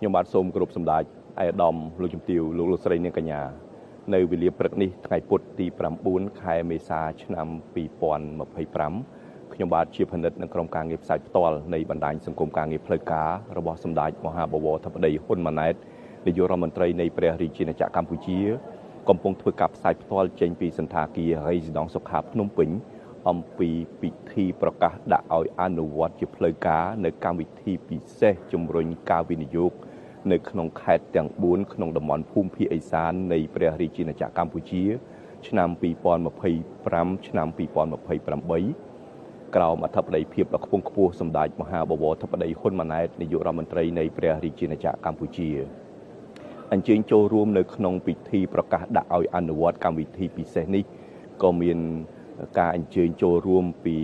ខ្ញុំបាទសូមគោរពសម្ដេចឯកឧត្តមលោកជំទាវលោកលោកស្រីនាងកញ្ញានៅវេលាព្រឹកនេះថ្ងៃពុធទី9ខែមេសាឆ្នាំ2025ខ្ញុំបាទជាផលិតនឹងក្រុមការងារផ្សាយផ្ទាល់នៃបណ្ដាញសង្គមការងារផ្លូវការរបស់សម្ដេចមហាបវរធិបតីហ៊ុនម៉ាណែតនាយករដ្ឋមន្ត្រីនៃព្រះរាជាណាចក្រកម្ពុជាកំពុងធ្វើការផ្សាយផ្ទាល់ចេញពីសន្តាគារ Residence សុខាភ្នំពេញអំពីពិធីប្រកាសដាក់ឲ្យអនុវត្តជាផ្លូវការនៅកម្មវិធីពិសេសជំរុញការវិនិយោគនៅក្នុងខេត្តទាំង4ក្នុងតំបន់ភូមិភាគឦសាននៃព្រះរាជាណាចក្រកម្ពុជាឆ្នាំ2025ឆ្នាំ2028ក្រោមអធិបតីភាពដ៏ខ្ពង់ខ្ពស់សម្ដេចមហាបវរធិបតីហ៊ុនម៉ាណែតនាយករដ្ឋមន្ត្រីនៃព្រះរាជាណាចក្រកម្ពុជាអញ្ជើញចូលរួមនៅក្នុងពិធីប្រកាសដាក់ឲ្យអនុវត្តកម្មវិធីពិសេសនេះក៏មានការអញ្ជើញចូលរួមពី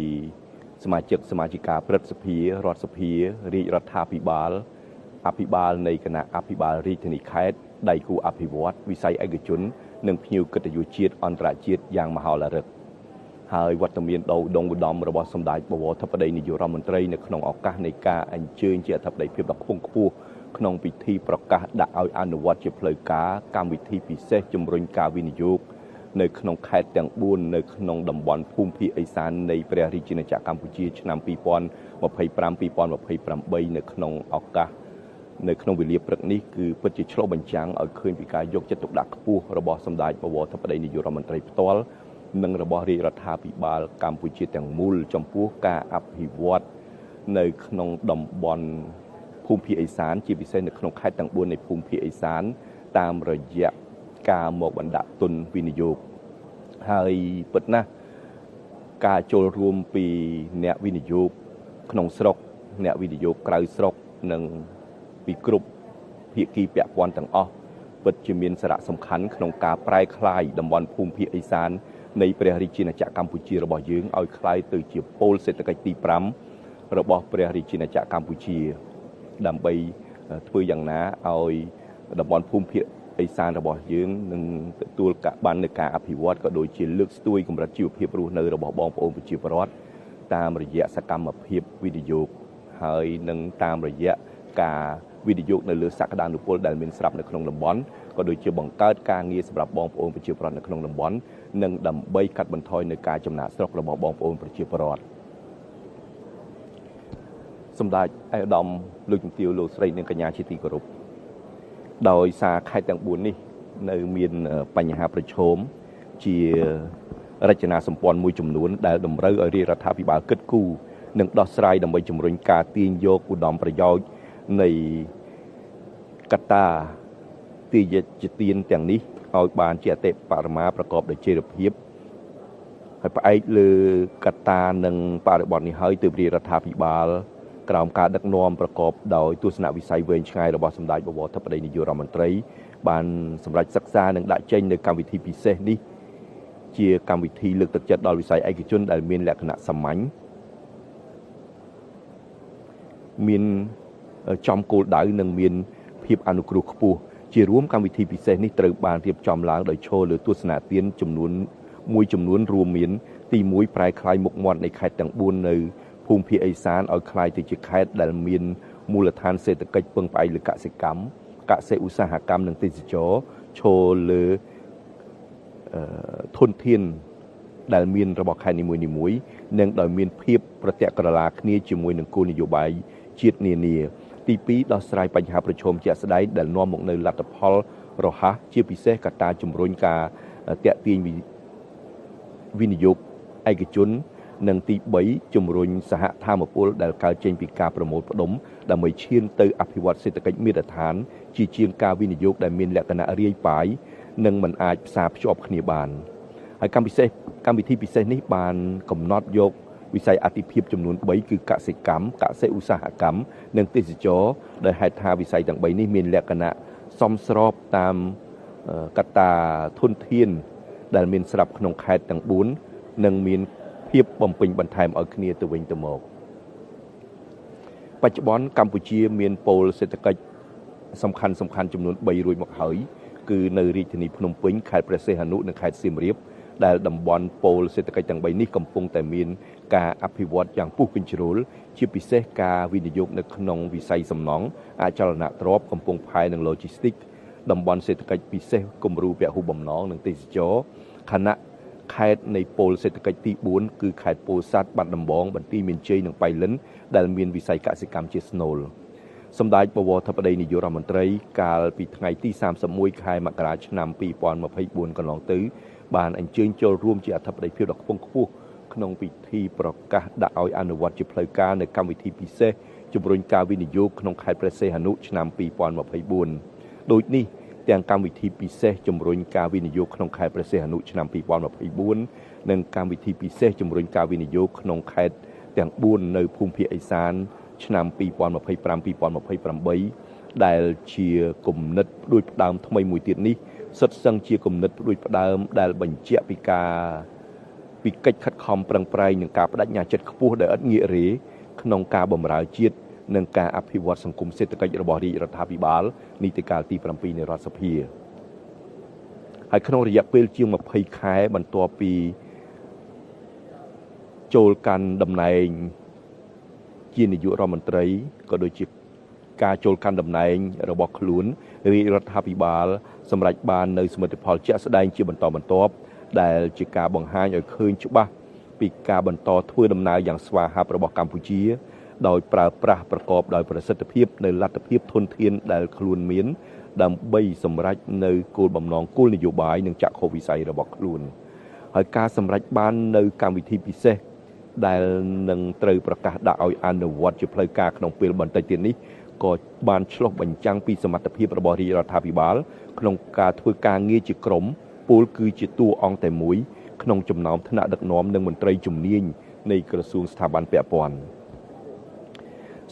សមាជិកសមាជិកាព្រឹទ្ធសភារដ្ឋសភារាជរដ្ឋាភិបាលអភិបាលនៃគណៈអភិបាលរាជធានីខេត្តដៃគូអភិវឌ្ឍវិស័យឯកជននិងភ្ញៀវកិត្តិយសជាតិអន្តរជាតិយ៉ាងមហោឡារិកហើយវត្តមានដ៏ឧត្តមឧត្តមរបស់សម្ដេចបវរធិបតីនាយករដ្ឋមន្ត្រីនៅក្នុងឱកាសនៃការអញ្ជើញជាអធិបតីភាពដ៏ខ្ពង់ខ្ពស់ក្នុងពិធីប្រកាសដាក់ឲ្យអនុវត្តជាផ្លូវការកម្មវិធីពិសេសជំរុញការវិនិយោគនៅក្នុងខេត្តទាំង4នៅក្នុងតំបន់ភូមិភាគឦសាននៃព្រះរាជាណាចក្រកម្ពុជាឆ្នាំ2025 2028នៅក្នុងឱកាសនៅក្នុងវេលាព្រឹកនេះគឺពិតជាឆ្លុះបញ្ចាំងឲ្យឃើញពីការយកចិត្តទុកដាក់ខ្ពស់របស់សម្ដេចបវរធិបតីនាយករដ្ឋមន្ត្រីផ្ទាល់និងរបស់រាជរដ្ឋាភិបាលកម្ពុជាទាំងមូលចំពោះការអភិវឌ្ឍនៅក្នុងតំបន់ភូមិភាគឦសានជាពិសេសនៅក្នុងខេត្តទាំង4នៃភូមិភាគឦសានតាមរយៈការមកបណ្ដាក់ទុនវិនិយោគហើយពិតណាស់ការចូលរួមពីអ្នកវិនិយោគក្នុងស្រុកអ្នកវិនិយោគក្រៅស្រុកនិងពីគ្រប់ភាគីពាក់ព័ន្ធទាំងអស់ពិតជាមានសារៈសំខាន់ក្នុងការប្រែក្លាយតំបន់ភូមិភាគឦសាននៃព្រះរាជាណាចក្រកម្ពុជារបស់យើងឲ្យក្លាយទៅជាប៉ូលសេដ្ឋកិច្ចទី5របស់ព្រះរាជាណាចក្រកម្ពុជាដើម្បីធ្វើយ៉ាងណាឲ្យតំបន់ភូមិភាគឦសានរបស់យើងនឹងទទួលបាននូវការអភិវឌ្ឍក៏ដូចជាលើកស្ទួយកម្រិតជីវភាពរស់នៅរបស់បងប្អូនប្រជាពលរដ្ឋតាមរយៈសកម្មភាពវិនិយោគហើយនឹងតាមរយៈការវិនិយោគនៅលើសក្តានុពលដែលមានស្រាប់នៅក្នុងតំបន់ក៏ដូចជាបង្កើតការងារសម្រាប់បងប្អូនប្រជាពលរដ្ឋនៅក្នុងតំបន់និងដើម្បីកាត់បន្ថយនៅការចំណាកស្រុករបស់បងប្អូនប្រជាពលរដ្ឋសម្ដេចឯកឧត្តមលោកជំទាវលោកស្រីនិងកញ្ញាជាទីគោរពដោយសារខេត្តទាំង4នេះនៅមានបញ្ហាប្រឈមជារចនាសម្ព័ន្ធមួយចំនួនដែលតម្រូវឲ្យរាជរដ្ឋាភិបាលគិតគូរនិងដោះស្រាយដើម្បីជំរុញការទាញយកឧត្តមប្រយោជន៍នៃកត្តាទាយជាទានទាំងនេះឲ្យបានជាអតិបរមាប្រកបដោយចីរភាពហើយផ្អែកលើកត្តានិងបរិបទនេះហើយទើបរាជរដ្ឋាភិបាលក្រោមការដឹកនាំប្រកបដោយទស្សនវិស័យវែងឆ្ងាយរបស់សម្ដេចបវរធិបតីនាយករដ្ឋមន្ត្រីបានសម្រេចសិក្សានិងដាក់ចេញនូវកម្មវិធីពិសេសនេះជាកម្មវិធីលើកទឹកចិត្តដល់វិស័យឯកជនដែលមានលក្ខណៈសាមញ្ញមានចំគោលដៅនិងមានភាពអនុគ្រោះខ្ពស់ជារួមកម្មវិធីពិសេសនេះត្រូវបានរៀបចំឡើងដោយឈរលើទស្សនទានចំនួនមួយចំនួនរួមមានទី1ប្រែក្លាយមុខមាត់នៃខេត្តទាំង4នៅភូមិភាគឦសានឲ្យក្លាយទៅជាខេត្តដែលមានមូលដ្ឋានសេដ្ឋកិច្ចពឹងផ្អែកលើកសិកម្មកសិឧស្សាហកម្មនិងទេសចរឈរលើធនធានដែលមានរបស់ខេត្តនីមួយៗនិងដោយមានភាពប្រទាក់ក្រឡាគ្នាជាមួយនឹងគោលនយោបាយជាតិនានាទី2ដោះស្រាយបញ្ហាប្រឈមជាក់ស្ដែងដែលនាំមកនូវលទ្ធផលរហ័សជាពិសេសកត្តាជំរុញការទាក់ទាញវិនិយោគឯកជននិងទី3ជំរុញសហធម្មពលដែលកើតចេញពីការប្រមូលផ្ដុំដើម្បីឈានទៅអភិវឌ្ឍសេដ្ឋកិច្ចមាត្រដ្ឋានជាជាងការវិនិយោគដែលមានលក្ខណៈរាយប៉ាយនិងមិនអាចផ្សារភ្ជាប់គ្នាបានហើយកម្មវិធីពិសេសនេះបានកំណត់យកវិស័យអាទិភាពចំនួន3គឺកសិកម្មកសិឧស្សាហកម្មនិងទេសចរដោយហេតុថាវិស័យទាំង3នេះមានលក្ខណៈសមស្របតាមកត្តាធនធានដែលមានស្រាប់ក្នុងខេត្តទាំង4និងមានភាពបំពេញបន្ថែមឲ្យគ្នាទៅវិញទៅមកបច្ចុប្បន្នកម្ពុជាមានប៉ូលសេដ្ឋកិច្ចសំខាន់ចំនួន3រួចមកហើយគឺនៅរាជធានីភ្នំពេញខេត្តព្រះសីហនុនិងខេត្តសៀមរាប ដែលតំបន់ប៉ូលសេដ្ឋកិច្ចទាំង3នេះកំពុងតែមានការអភិវឌ្ឍយ៉ាងពុះកញ្ជ្រោលជាពិសេសការវិនិយោគនៅក្នុងវិស័យសំណង់អចលនទ្រព្យកំពង់ផែនិងឡូជីស្ទីកតំបន់សេដ្ឋកិច្ចពិសេសគំរូពហុបំណងនិងទេសចរខណៈខេត្តនៃប៉ូលសេដ្ឋកិច្ចទី4គឺខេត្តពោធិ៍សាត់បាត់ដំបងបន្ទាយមានជ័យនិងបៃលិនដែលមានវិស័យកសិកម្មជាស្នូលសម្ដេចបវរធិបតីនាយករដ្ឋមន្ត្រីកាលពីថ្ងៃទី31ខែមករាឆ្នាំ2024កន្លងទៅបានអញ្ជើញចូលរួមជាអធិបតីភាពដ៏ខ្ពង់ខ្ពស់ក្នុងពិធីប្រកាសដាក់ឲ្យអនុវត្តជាផ្លូវការនៅកម្មវិធីពិសេសជំរុញការវិនិយោគក្នុងខេត្តព្រះសីហនុឆ្នាំ2024ដូចនេះទាំងកម្មវិធីពិសេសជំរុញការវិនិយោគក្នុងខេត្តព្រះសីហនុឆ្នាំ2024និងកម្មវិធីពិសេសជំរុញការវិនិយោគក្នុងខេត្តទាំង4នៅភូមិភាគឦសានឆ្នាំ2025-2028ដែលជាគំនិតផ្ដួចផ្ដើមថ្មីមួយទៀតនេះសុទ្ធសឹងជាគំនិតផ្ដួចផ្ដើមដែលបញ្ជាក់ពីកិច្ចខិតខំប្រឹងប្រែងនិងការបដិញ្ញាចិត្តខ្ពស់ដោយឥតងាករេក្នុងការបម្រើជាតិនិងការអភិវឌ្ឍសង្គមសេដ្ឋកិច្ចរបស់រាជរដ្ឋាភិបាលនីតិកាលទី7នៃរដ្ឋសភាហើយក្នុងរយៈពេលជាង20ខែបន្ទាប់ពីចូលកាន់តំណែងជានាយករដ្ឋមន្ត្រីក៏ដូចជាការចូលកាន់តំណែងរបស់ខ្លួនរាជរដ្ឋាភិបាលសម្រេចបាននៅសមិទ្ធផលជាក់ស្ដែងជាបន្តបន្ទាប់ដែលជាការបង្ហាញឲ្យឃើញច្បាស់ពីការបន្តធ្វើដំណើរយ៉ាងស្វាហាប់របស់កម្ពុជាដោយប្រើប្រាស់ប្រកបដោយប្រសិទ្ធភាពនៅលទ្ធភាពធនធានដែលខ្លួនមានដើម្បីសម្រេចនៅគោលបំណងគោលនយោបាយនិងចក្ខុវិស័យរបស់ខ្លួនហើយការសម្រេចបាននៅកម្មវិធីពិសេសដែលនឹងត្រូវប្រកាសដាក់ឲ្យអនុវត្តជាផ្លូវការក្នុងពេលបន្តិចទៀតនេះក៏បានឆ្លុះបញ្ចាំងពីសមត្ថភាពរបស់រាជរដ្ឋាភិបាលក្នុងការធ្វើការងារជាក្រុមពលគឺជាតួអង្គតែមួយក្នុងចំណោមថ្នាក់ដឹកនាំនិងមន្ត្រីជំនាញនៃក្រសួងស្ថាប័នពាក់ព័ន្ធ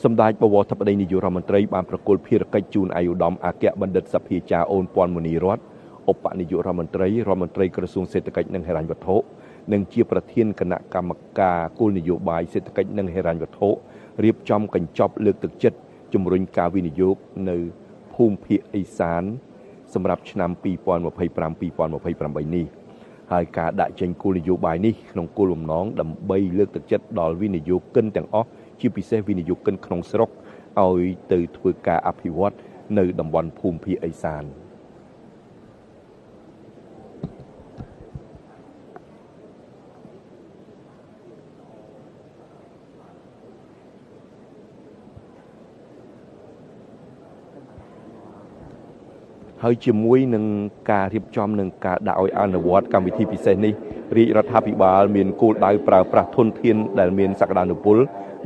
សម្ដេចបវរធិបតីនាយករដ្ឋមន្ត្រីបានប្រគល់ភារកិច្ចជូនឯកឧត្តមអគ្គបណ្ឌិតសភាចារ្យអូនពាន់មុនីរតន៍ឧបនាយករដ្ឋមន្ត្រីរដ្ឋមន្ត្រីក្រសួងសេដ្ឋកិច្ចនិងហិរញ្ញវត្ថុនិងជាប្រធានគណៈកម្មការគោលនយោបាយសេដ្ឋកិច្ចនិងហិរញ្ញវត្ថុរៀបចំកញ្ចប់លើកទឹកចិត្តជំរុញការវិនិយោគនៅភូមិភាគឦសានសម្រាប់ឆ្នាំ 2025-2028 នេះហើយការដាក់ចេញគោលនយោបាយនេះក្នុងគោលបំណងដើម្បីលើកទឹកចិត្តដល់វិនិយោគិនទាំងអស់ជាពិសេសវិនិយោគិនក្នុងស្រុកឲ្យទៅធ្វើការអភិវឌ្ឍនៅតំបន់ភូមិភាគឦសានហើយជាមួយនឹងការរៀបចំនិងការដាក់ឲ្យអនុវត្តកម្មវិធីពិសេសនេះរាជរដ្ឋាភិបាលមានគោលដៅប្រើប្រាស់ធនធានដែលមានសក្តានុពល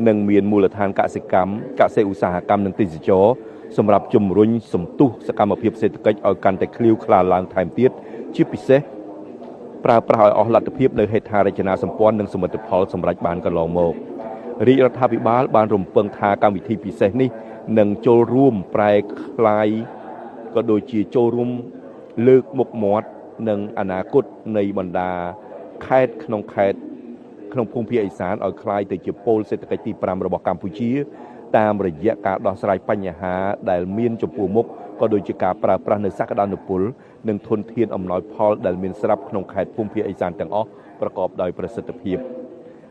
និងមានមូលដ្ឋានកសិកម្មកសិឧស្សាហកម្មនិងទេសចរសម្រាប់ជំរុញសន្ទុះសកម្មភាពសេដ្ឋកិច្ចឲ្យកាន់តែក្លៀវក្លាឡើងថែមទៀតជាពិសេសប្រើប្រាស់ឲ្យអស់លទ្ធភាពនៅហេដ្ឋារចនាសម្ព័ន្ធនិងសមិទ្ធផលសម្រេចបានកន្លងមករាជរដ្ឋាភិបាលបានរំពឹងថាកម្មវិធីពិសេសនេះនឹងចូលរួមប្រែក្លាយក៏ដូចជាចូលរួមលើកមុខមាត់និងអនាគតនៃបណ្ដាខេត្តក្នុងខេត្តក្នុងភូមិភាគឦសានឲ្យក្លាយទៅជាប៉ូលសេដ្ឋកិច្ចទី5របស់កម្ពុជាតាមរយៈការដោះស្រាយបញ្ហាដែលមានចំពោះមុខក៏ដូចជាការប្រើប្រាស់នៅសក្តានុពលនិងធនធានអំណោយផលដែលមានស្រាប់ក្នុងខេត្តភូមិភាគឦសានទាំងអស់ប្រកបដោយប្រសិទ្ធភាព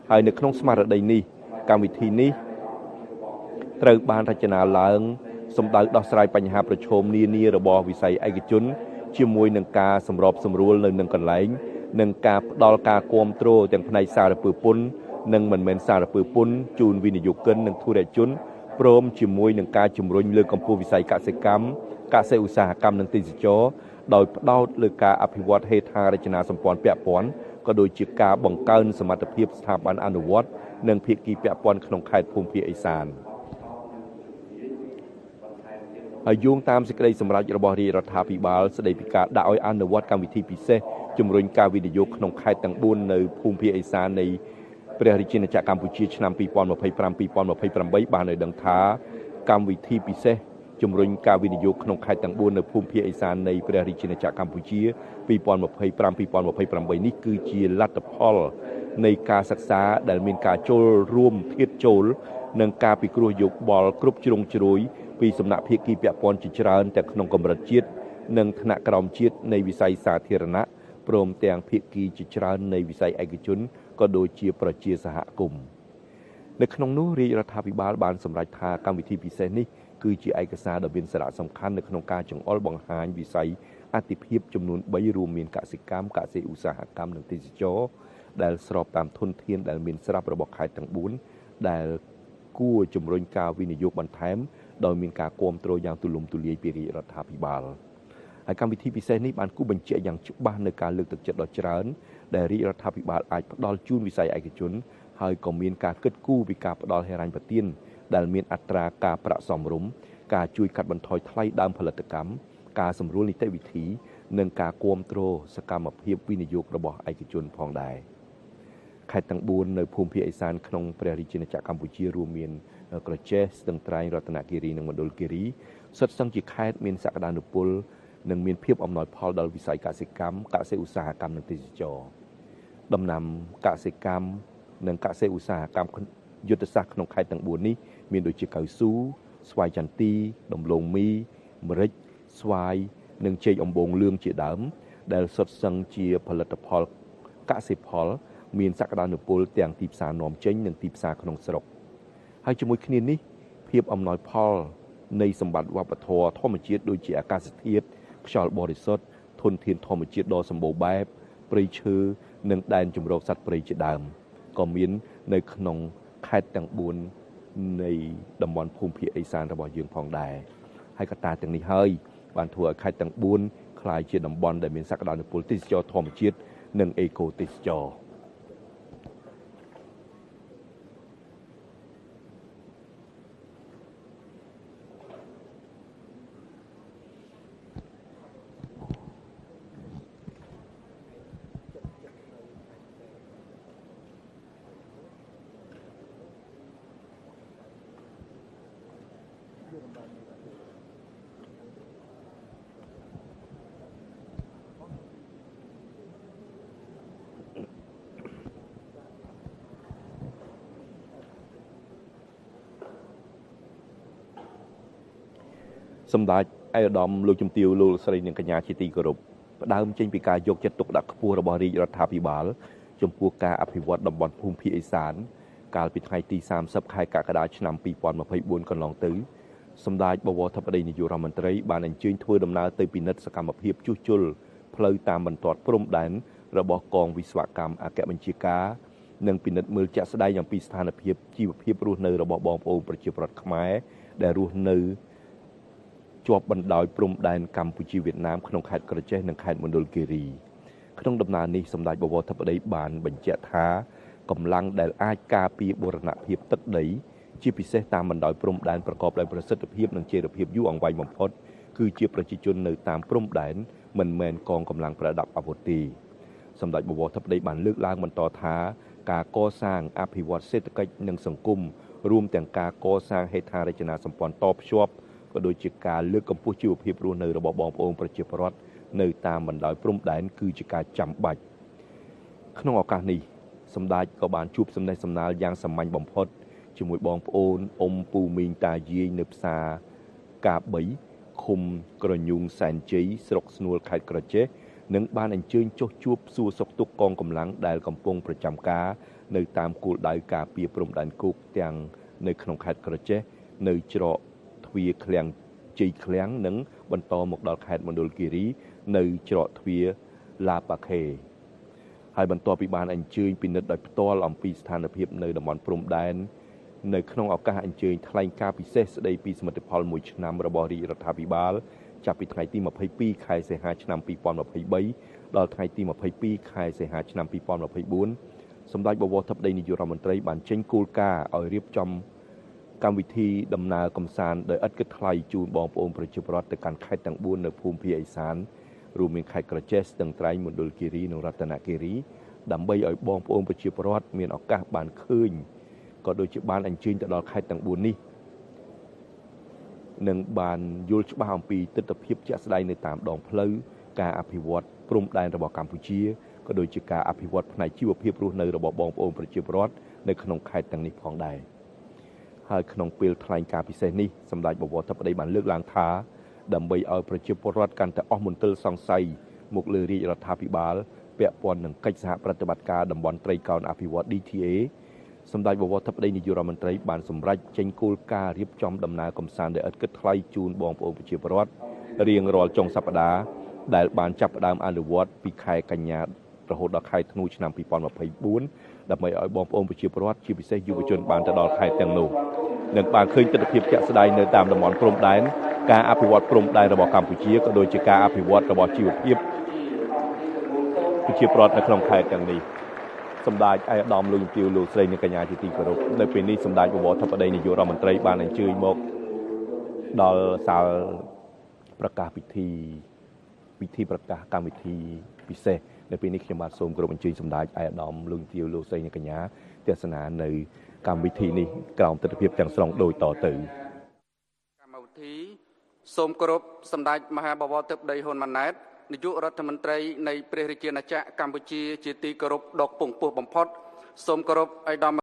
ហើយនៅក្នុងស្មារតីនេះកម្មវិធីនេះត្រូវបានរចនាឡើងសម្ដៅដោះស្រាយបញ្ហាប្រឈមនានារបស់វិស័យឯកជនជាមួយនឹងការសម្របសម្រួលនៅនឹងកន្លែងនិងការផ្ដល់ការគាំទ្រទាំងផ្នែកសារពើពន្ធនិងមិនមែនសារពើពន្ធជូនវិនិយោគិននិងធុរជនព្រមជាមួយនឹងការជំរុញលើកកម្ពស់វិស័យកសិកម្មកសិឧស្សាហកម្មនិងទេសចរដោយផ្ដោតលើការអភិវឌ្ឍហេដ្ឋារចនាសម្ព័ន្ធពាក់ព័ន្ធក៏ដូចជាការបង្កើនសមត្ថភាពស្ថាប័នអនុវត្តនិងភាគីពាក់ព័ន្ធក្នុងខេត្តភូមិភាគឦសានហើយយោងតាមសេចក្តីសម្រេចរបស់រាជរដ្ឋាភិបាលស្តីពីការដាក់ឲ្យអនុវត្តកម្មវិធីពិសេសជំរុញការវិនិយោគក្នុងខេត្តទាំង4នៅភូមិភាគឦសាននៃព្រះរាជាណាចក្រកម្ពុជាឆ្នាំ 2025-2028 បានឲ្យដឹងថាកម្មវិធីពិសេសជំរុញការវិនិយោគក្នុងខេត្តទាំង4នៅភូមិភាគឦសាននៃព្រះរាជាណាចក្រកម្ពុជា 2025-2028 នេះគឺជាលទ្ធផលនៃការសិក្សាដែលមានការចូលរួមធៀបចូលនិងការពិគ្រោះយោបល់គ្រប់ជ្រុងជ្រោយពីសំណាក់ភាគីពាក់ព័ន្ធជាច្រើនទាំងក្នុងកម្រិតជាតិនិងថ្នាក់ក្រោមជាតិនៃវិស័យសាធារណៈ ព្រមទាំងភាគីជាច្រើននៃវិស័យឯកជនក៏ដូចជាប្រជាសហគមន៍នៅក្នុងនោះរាជរដ្ឋាភិបាលបានសម្រេចថាកម្មវិធីពិសេសនេះគឺជាឯកសារដ៏មានសារៈសំខាន់នៅក្នុងការចង្អុលបង្ហាញវិស័យអាទិភាពចំនួន3រួមមានកសិកម្មកសិឧស្សាហកម្មនិងទេសចរណ៍ដែលស្របតាមធនធានដែលមានស្រាប់របស់ខេត្តទាំង4ដែលគួរជំរុញការវិនិយោគបន្ថែមដោយមានការគាំទ្រយ៉ាងទូលំទូលាយពីរាជរដ្ឋាភិបាលហើយកម្មវិធីពិសេសនេះបានគូបញ្ជាក់យ៉ាងច្បាស់នៅការលើកទឹកចិត្តដ៏ច្រើនដែលរាជរដ្ឋាភិបាលអាចផ្ដល់ជូនវិស័យឯកជនហើយក៏មានការគិតគូរពីការផ្ដល់ហិរញ្ញប្បទានដែលមានអត្រាការប្រាក់សមរម្យការជួយកាត់បន្ថយថ្លៃដើមផលិតកម្មការសម្រួលនីតិវិធីនិងការគាំទ្រសកម្មភាពវិនិយោគរបស់ឯកជនផងដែរខេត្តទាំង4នៅភូមិភាគឦសានក្នុងព្រះរាជាណាចក្រកម្ពុជារួមមានក្រចេះស្ទឹងត្រែងរតនគិរីនិងមណ្ឌលគិរីសុទ្ធសឹងជាខេត្តមានសក្តានុពលនិងមានភាពអំណោយផលដល់វិស័យកសិកម្មកសិឧស្សាហកម្មនិងទេសចរណ៍ដំណាំកសិកម្មនិងកសិឧស្សាហកម្មយុទ្ធសាស្ត្រក្នុងខេត្តទាំង4នេះមានដូចជាកៅស៊ូស្វាយចន្ទីដំឡូងមីម្រេចស្វាយនិងចេកអំបូងលឿងជាដើមដែលសុទ្ធសឹងជាផលិតផលកសិផលមានសក្តានុពលទាំងទីផ្សារនាំចេញនិងទីផ្សារក្នុងស្រុកហើយជាមួយគ្នានេះភាពអំណោយផលនៃសម្បត្តិវប្បធម៌ធម្មជាតិដូចជាអាកាសធាតុខ្យល់បរិសុទ្ធធនធានធម្មជាតិដ៏សម្បូរបែបព្រៃឈើនិងដែនជម្រកសត្វព្រៃជាដើមក៏មាននៅក្នុងខេត្តទាំង4នៃតំបន់ភូមិភាគឦសានរបស់យើងផងដែរហើយកត្តាទាំងនេះហើយបានធ្វើឲ្យខេត្តទាំង4ក្លាយជាតំបន់ដែលមានសក្តានុពលទេសចរធម្មជាតិនិងអេកូទេសចរសម្ដេចឯកឧត្តមលោកជំទាវលោកស្រីនិងកញ្ញាជាទីគោរពផ្ដើមចេញពីការយកចិត្តទុកដាក់ខ្ពស់របស់រាជរដ្ឋាភិបាលចំពោះការអភិវឌ្ឍតំបន់ភូមិភាគឦសានកាលពីថ្ងៃទី30ខែកក្កដាឆ្នាំ2024កន្លងទៅសម្ដេចបវរធិបតីនាយករដ្ឋមន្ត្រីបានអញ្ជើញធ្វើដំណើរទៅពិនិត្យសកម្មភាពជួសជុលផ្លូវតាមបន្ទាត់ព្រំដែនរបស់កងវិស្វកម្មអគ្គបញ្ជាការនិងពិនិត្យមើលជាក់ស្ដែងអំពីស្ថានភាពជីវភាពរស់នៅរបស់បងប្អូនប្រជាពលរដ្ឋខ្មែរដែលរស់នៅជាប់បណ្ដោយព្រំដែនកម្ពុជាវៀតណាមក្នុងខេត្តក្រចេះនិងខេត្តមណ្ឌលគិរីក្នុងដំណើរនេះសម្ដេចបវរធិបតីបានបញ្ជាក់ថាកម្លាំងដែលអាចការពារបូរណភាពទឹកដីជាពិសេសតាមបណ្ដោយព្រំដែនប្រកបដោយប្រសិទ្ធភាពនិងចីរភាពយូរអង្វែងបំផុតគឺជាប្រជាជននៅតាមព្រំដែនមិនមែនកងកម្លាំងប្រដាប់អាវុធទេសម្ដេចបវរធិបតីបានលើកឡើងបន្តថាការកសាងអភិវឌ្ឍសេដ្ឋកិច្ចនិងសង្គមរួមទាំងការកសាងហេដ្ឋារចនាសម្ព័ន្ធតភ្ជាប់ក៏ដូចជាការលើកកម្ពស់ជីវភាពរស់នៅរបស់បងប្អូនប្រជាពលរដ្ឋនៅតាមបណ្ដោយព្រំដែនគឺជាការចាំបាច់ក្នុងឱកាសនេះសម្ដេចក៏បានជួបសំណេះសំណាលយ៉ាងសាមញ្ញបំផុតជាមួយបងប្អូនអ៊ំពូមីងតាយាយនៅផ្សារកាបីឃុំក្រញូងសែនជ័យស្រុកស្នួលខេត្តក្រចេះនិងបានអញ្ជើញចុះជួបសួរសុខទុក្ខកងកម្លាំងដែលកំពុងប្រចាំការនៅតាមគោលដៅការពារព្រំដែនគោកទាំងនៅក្នុងខេត្តក្រចេះនៅច្រកទ្វារឃ្លាំងជ័យឃ្លាំងនិងបន្តមកដល់ខេត្តមណ្ឌលគិរីនៅច្រកទ្វារឡាប៉ាខេហើយបន្ទាប់ពីបានអញ្ជើញពិនិត្យដោយផ្ទាល់អំពីស្ថានភាពនៅតំបន់ព្រំដែននៅក្នុងឱកាសអញ្ជើញថ្លែងការណ៍ពិសេសស្ដីពីសមិទ្ធផលមួយឆ្នាំរបស់រាជរដ្ឋាភិបាលចាប់ពីថ្ងៃទី22ខែសីហាឆ្នាំ2023ដល់ថ្ងៃទី22ខែសីហាឆ្នាំ2024សម្ដេចបវរធិបតីនាយករដ្ឋមន្ត្រីបានចេញគោលការណ៍ឲ្យរៀបចំកម្មវិធីដំណើរកម្សាន្តដោយឥតគិតថ្លៃជូនបងប្អូនប្រជាពលរដ្ឋទៅកាន់ខេត្តទាំង4នៅភូមិភាគឦសានរួមមានខេត្តក្រចេះស្ទឹងត្រែងមណ្ឌលគិរីនិងរតនគិរីដើម្បីឲ្យបងប្អូនប្រជាពលរដ្ឋមានឱកាសបានឃើញក៏ដូចជាបានអញ្ជើញទៅដល់ខេត្តទាំង4នេះនិងបានយល់ច្បាស់អំពីទិដ្ឋភាពជាក់ស្ដែងនៅតាមដងផ្លូវការអភិវឌ្ឍព្រំដែនរបស់កម្ពុជាក៏ដូចជាការអភិវឌ្ឍផ្នែកជីវភាពរស់នៅរបស់បងប្អូនប្រជាពលរដ្ឋនៅក្នុងខេត្តទាំងនេះផងដែរហើយក្នុងពេលថ្លែងការណ៍ពិសេសនេះសម្ដេចបវរធិបតីបានលើកឡើងថាដើម្បីឲ្យប្រជាពលរដ្ឋកាន់តែអស់មន្ទិលសង្ស័យ មកលើរាជរដ្ឋាភិបាលពាក់ព័ន្ធនឹងកិច្ចសហប្រតិបត្តិការតំបន់ត្រីកោណអភិវឌ្ឍ DTA សម្ដេចបវរធិបតីនាយករដ្ឋមន្ត្រីបានសម្រេចចេញគោលការណ៍រៀបចំដំណើរកម្សាន្តដោយឥតគិតថ្លៃជូនបងប្អូនប្រជាពលរដ្ឋរៀងរាល់ចុងសប្តាហ៍ដែលបានចាប់ផ្ដើមអនុវត្តពីខែកញ្ញារហូតដល់ខែធ្នូឆ្នាំ2024ដើម្បីឲ្យបងប្អូនប្រជាពលរដ្ឋជាពិសេសយុវជនបានទៅដល់ខេត្តទាំងនោះនិងបានឃើញទិដ្ឋភាពជាក់ស្ដែងនៅតាមតំបន់ព្រំដែនការអភិវឌ្ឍព្រំដែនរបស់កម្ពុជាក៏ដូចជាការអភិវឌ្ឍរបស់ជីវភាពប្រជាពលរដ្ឋនៅក្នុងខេត្តទាំងនេះសម្ដេចឯកឧត្តមលោកជំទាវលោកស្រីនិងកញ្ញាជាទីគោរពនៅពេលនេះសម្ដេចបវរធិបតីនាយករដ្ឋមន្ត្រីបានអញ្ជើញមកដល់សាលប្រកាសពិធីប្រកាសកម្មវិធីពិសេសនៅពេលនេះខ្ញុំបាទសូមគោរពអញ្ជើញសម្ដេចឯកឧត្តមលោកជំទាវលោកស្រីនិងកញ្ញាទស្សនានៅកម្មវិធីនេះក្រោមទិដ្ឋភាពទាំងស្រុងដូចតទៅកម្មវិធីសូមគោរពសម្ដេចមហាបវរធិបតីហ៊ុនម៉ាណែតនាយករដ្ឋមន្ត្រីនៃព្រះរាជាណាចក្រកម្ពុជាជាទីគោរពដ៏ខ្ពង់ខ្ពស់បំផុតសូមគោរពឯកឧត្តម